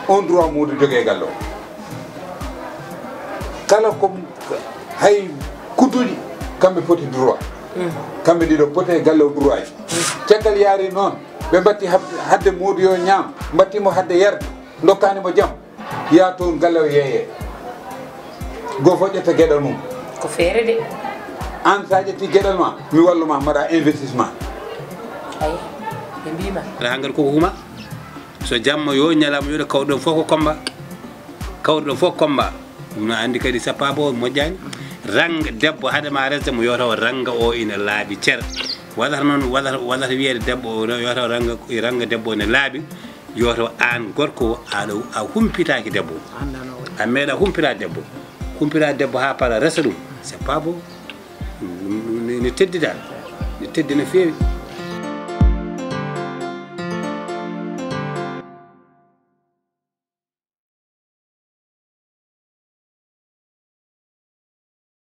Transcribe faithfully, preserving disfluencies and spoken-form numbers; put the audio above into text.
On droit Moodu jogii e galle o. Kala ko hay kutuji, kamɓe poti droit. Kamɓe ɗiɗo poti e galle o droit ji. Caggal yaari noon, ɓe mbatti hab-, hadde Moodu yo ñaam, mbatti mo hadde yarde, ndokkani mo jam. Yaa toon galle o yeeye. Goo fof ƴetta geɗal mum. Ko feere de. Aan, so a ƴetti geɗal ma, mi wallu ma, mbaɗa investissement. Ay, ɓe mbii ma. Aɗa hangar ko huma? So jamma yo ñalawma yo ɗo kawɗon fof ko combat. Kawɗon fof combat. Ɗum no anndi kadi sappa bo moƴƴaani. Rang debbo haade ma resde mo yo taw ranga o ina laabi cer. Waɗata noon, waɗata, waɗata wiyeede debbo o yo taw ranga, ranga debbo ina laabi. Yo taw aan gorko o aɗa, a humpitaaki debbo. A meeɗa humpitaade debbo. Humpitaade debbo haa para resa ɗum. C'est pas bon. Ɗum, ɗum, ɗum ne, ne teddi dal. Ne teddi no feewi.